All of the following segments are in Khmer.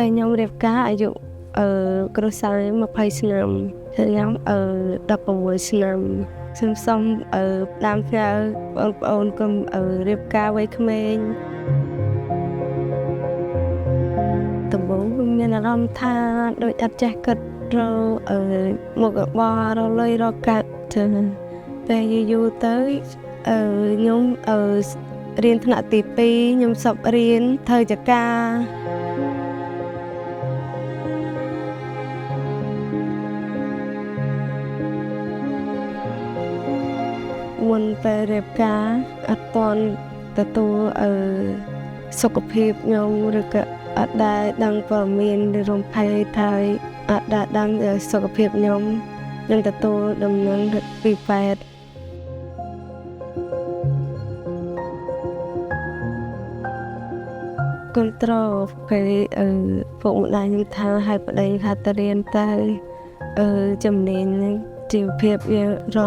ពេលខ្ញុំរៀបការអាយុអឺគ្រួសារ20ឆ្នាំហើយខ្ញុំ16ឆ្នាំខ្ញុំសូមផ្ដាំផ្ញើបងប្អូនកុំរៀបការវ័យក្មេងដំបូងមានអារម្មណ៍ថាដូចអត់ចេះគិតរកមុខរបររកលុយរកកាក់ចឹងពេលយូរៗទៅខ្ញុំរៀនថ្នាក់ទី2ខ្ញុំសប់រៀនធ្វើចការមុនពេលរៀបការអត់ទាន់ទទួលសុខភាពខ្ញុំឬក៏អត់ដែលដឹងព័ត៌មានឬរំភេទហើយអត់ដែលដឹងសុខភាពខ្ញុំនឹងទទួលដំណឹងពីពេទ្យកុំត្រូលពេលពុកម្ដាយខ្ញុំថាឲ្យប្តីថាទៅរៀនទៅជំនាញជីវភាពយើងរ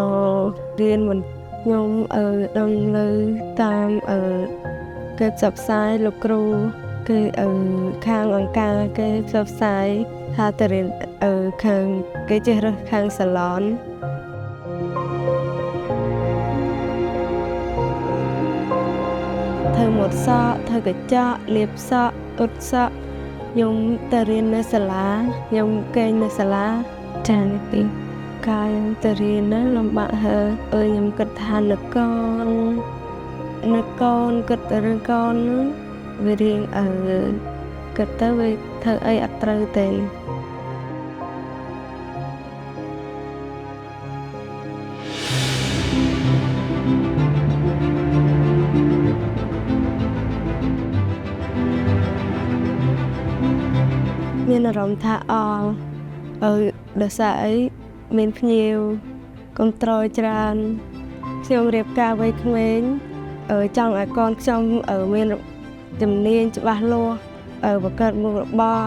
រៀនមិនខ្ញុំដឹងលើតាមគេផ្សព្វផ្សាយលោកគ្រូគេខាងអង្គការគេផ្សព្វផ្សាយថាទៅរៀនខាងគេចេះរើសខាងសាឡនធ្វើម៉ូតសក់ធ្វើកញ្ចក់លាបសក់អ៊ុតសក់ខ្ញុំទៅរៀននៅសាលាខ្ញុំគេងនៅសាលាចានេះពីកាយខ្ញុំទៅរៀនណាលំបាកហើយខ្ញុំគិតថានៅកូនគិតទៅរឿងកូនវារៀងគិតទៅវាធ្វើអីអត់ត្រូវទេមានអារម្មណ៍ថាអដោយសារអីមានភ្ញៀវកុំត្រូលច្រើនខ្ញុំរៀបការវ័យក្មេងចង់ឲ្យកូនខ្ញុំមានជំនាញច្បាស់លាស់បង្កើតមុខរបរ